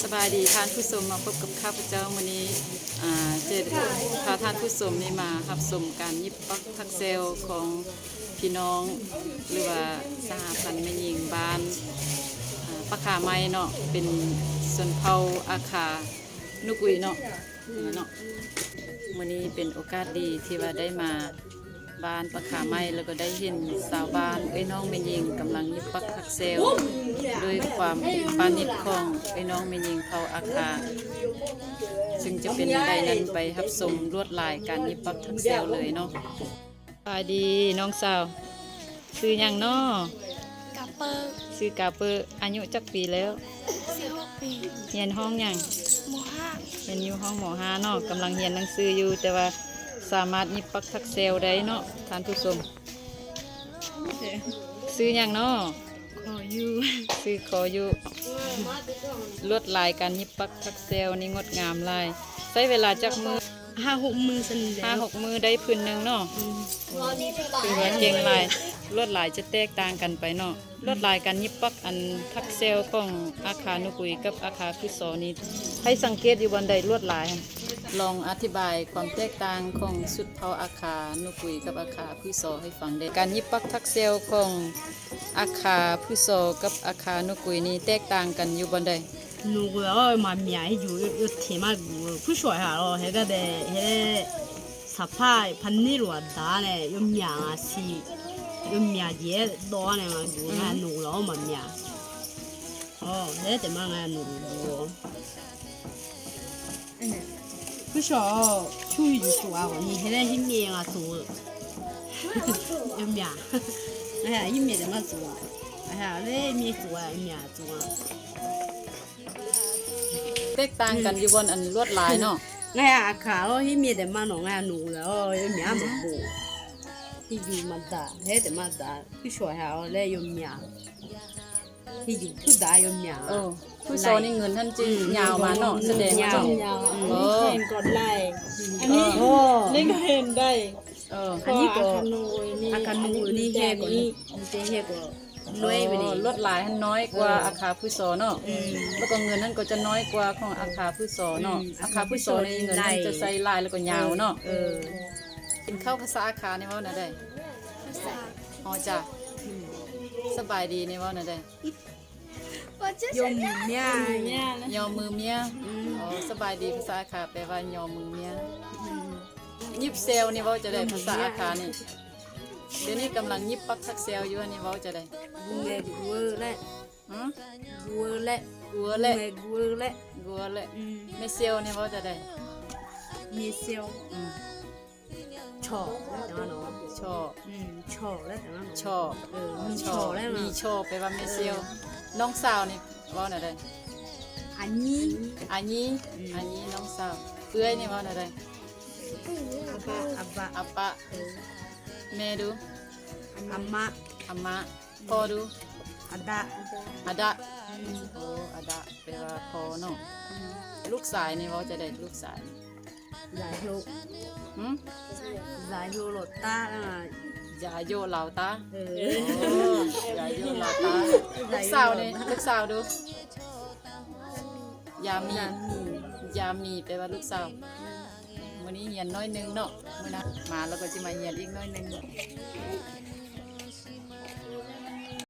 ສະບາຍດີທ່ານຜູ້ຊົມ, ມາພົບກັບຂ້າພະເຈົ້າມື້ນີ້ ອາ ຈະພາທ່ານຜູ້ຊົມນີ້ມາຮັບຊົມການຫຍິບປັກຖັກແຊວຂອງພີ່ນ້ອງ ຫຼືວ່າສະຫະພັນແມ່ຍິງບ້ານ ອາ ປາກຂາໃໝ່ເນາະ, ເປັນຊົນເຜົ່າອາຄານຸກຸຍເນາະ ເນາະ. ມື້ນີ້ເປັນໂອກາດດີທີ່ວ່າໄດ້ມາ ບ້ານປາກຂາໃໝ່ ແລ້ວກໍໄດ້ເຫັນຊາວບ້ານເອື້ອຍນ້ອງແມ່ຍິງກຳລັງຫຍິບປັກຖັກແຊວ ດ້ວຍຄວາມປານີດຂອງເອື້ອຍນ້ອງແມ່ຍິງເຜົ່າອາຄາ ຊຶ່ງຈະເປັນແນວໃດນັ້ນ ໄປຮັບຊົມລວດລາຍການຫຍິບປັກຖັກແຊວເລີຍເນາະ. ສະບາຍດີນ້ອງສາວ, ຊື່ຫຍັງນໍ? ກາເປີ. ຊື່ກາເປີ. ອາຍຸຈັກປີແລ້ວ? ສິບຫົກປີ. ຮຽນຫ້ອງຫຍັງ? ມໍຫ້າ. ຮຽນຢູ່ຫ້ອງມໍຫ້າເນາະ, ກຳລັງຮຽນໜັງສືຢູ່ ແຕ່ວ່າສາມາດຫຍິບປັກຖັກແຊວໄດ້ເນາະທ່ານຜູ້ຊົມ. ຊື່ຫຍັງນໍ? ຂໍຢູ່. ຊື່ຂໍຢູ່. ລວດລາຍການຫຍິບປັກຖັກແຊວນີ້ງົດງາມຫຼາຍ. ໃຊ້ເວລາຈັກມື້? ຫ້າຫົກມື້ຊັ້ນແຫຼະ. ຫ້າຫົກມື້ໄດ້ຜືນໜຶ່ງເນາະ. ອືມ ຖືວ່າເກັ່ງຫຼາຍ. ລວດລາຍຈະແຕກຕ່າງກັນໄປເນາະ. ລວດລາຍການຫຍິບປັກອັນຖັກແຊວຂອງອາຄານຸກຸຍກັບອາຄາພຶຊໍນີ້ ໃຫ້ສັງເກດຢູ່ບ່ອນໃດລວດລາຍຫັ້ນ? ລອງອະທິບາຍຄວາມແຕກຕ່າງຂອງຊຸດເຜົ່າອາຄານຸກຸຍກັບອາຄາພຶຊໍໃຫ້ຟັງແດ່. ການຫຍິບປັກຖັກແຊວຂອງອາຄາພຶຊໍກັບອາຄານຸກຸຍນີ້ແຕກຕ່າງກັນຢູ່ບ່ອນໃດ? ນຸກຸຍເອົາມາມຽໃຫ້ຢູ່ ເອີ ເທມາກຸຍ ພຸຊອຍຫາເນາະ ເຮັດກະແດ່ ເຮັດສະພາຍພັນນີຫຼວງຕາແນ່ ຍອມມຽງອາຊີ ຍອມມຽງເຈດອນແນ່ມາຢູ່ນະ ນຸກຸຍເອົາມາມຽ ອໍ ເຮັດແຕ່ມາງານຸກຸຍ ພຸຊອຍ ຊຸຍຢູ່ຕົວນີ້ ເຮັດໃຫ້ເມງາໂຕ ຍອມມຽງ ນະ ເຮັດເມງາໂຕ ນະ ເລີຍເມໂຕ ຍອມມຽງໂຕ ແຕກຕ່າງກັນຢູ່ບ່ອນອັນລວດລາຍເນາະ ງາຍອາຄາເນາະ ຮີມີແຕ່ມາເນາະ ງາຍໜູແລ້ວ ມີອາມະໂບ ທີ່ຢູ່ມາດາ ເຮັດແຕ່ມາດາ ຄືຊ່ວຍເຮົາແລະຍົມຍາ ທີ່ຢູ່ຄືດາຍົມຍາ ເອີ ຄືໂຊນີ້ເງິນຫັ້ນຈິຍາວມາເນາະ ສະແດງວ່າເນາະ ຍາວ ເອີ ແຂ່ງກ່ອນໄລ່ ອັນນີ້ ເອີ ນີ້ກໍເຫັນໄດ້ ເອີ ອັນນີ້ກໍ ອາຄານູນີ້ ອາຄານູນີ້ແຮກວ່ານີ້ ມີແຕ່ແຮກວ່າ ນ້ອຍໄປນີ້ ອໍ ລວດລາຍຫັ້ນນ້ອຍກວ່າ ເອີ ອາຄາພຶຊໍເນາະ ອືມ ແລ້ວກໍເງິນຫັ້ນກໍຈະນ້ອຍກວ່າຂອງອາຄາພຶຊໍເນາະ ອືມ ອາຄາພຶຊໍນີ້ເງິນມັນຈະໃສ່ຫຼາຍ ແລ້ວກໍຍາວເນາະ ເອີ ເອີ ກິນເຂົ້າພາສາອາຄານີ້ເວົ້າແນວໃດ? ພາສາ ອໍ ຈ້າ ອືມ ສະບາຍດີນີ້ເວົ້າແນວໃດ? ຍົມມືມຽ ຍົມມືມຽ ອືມ ອໍ ສະບາຍດີພາສາອາຄາແປວ່າຍົມມືມຽ ອືມ ຫຍິບແຊວນີ້ເວົ້າຈັ່ງໃດພາສາອາຄານີ້? ດຽວນີ້ກຳລັງຫຍິບປັກຖັກແຊວຢູ່ ອັນນີ້ເວົ້າຈັ່ງໃດ? ກູເວີແລະ ຫື? ກູເວີແລະ ກູເວີແລະ ກູເວີແລະ ກູເວີແລະ ອືມ ແມ່ແຊວນີ້ເວົ້າຈັ່ງໃດ? ແມ່ແຊວ ອືມ ຊໍ ແລ້ວແຕ່ວ່າເນາະ ຊໍ ອືມ ຊໍ ແລ້ວແຕ່ວ່າເນາະ ຊໍ ເອີ ມີ ຊໍ ຊໍ ແລ້ວເນາະ ມີ ຊໍ ແປວ່າແມ່ແຊວ ເອີ ນ້ອງສາວນີ້ເວົ້າແນວໃດ? ອານີ ອານີ ອືມ ອານີ ນ້ອງສາວ ເອື້ອຍນີ້ເວົ້າແນວໃດ? ອາປະ ອາປະ ອາປະ ເອີ ແມ່ດູ? ອາມະ ອາມະ ພໍ່ດູ? ອາດະ ອາດະ ອືມ ໂອ້ ອາດະ ແປວ່າພໍ່ເນາະ ອືມ ລູກຊາຍນີ້ເວົ້າຈັ່ງໃດ? ລູກຊາຍ ຢາໂຍ ຫື? ຢາໂຍໂລຕາ ຢາໂຍລາວຕາ ເອີ ໂອ້ ຢາໂຍລາວຕາ ລູກສາວນີ້ ລູກສາວດູ? ຢາມີ ຢາມີ ຢາມີ ແປວ່າລູກສາວ ມື້ນີ້ຮຽນໜ້ອຍໜຶ່ງເນາະ ມື້ໜ້າມາແລ້ວກໍຊິມາຮຽນອີກໜ້ອຍໜຶ່ງ.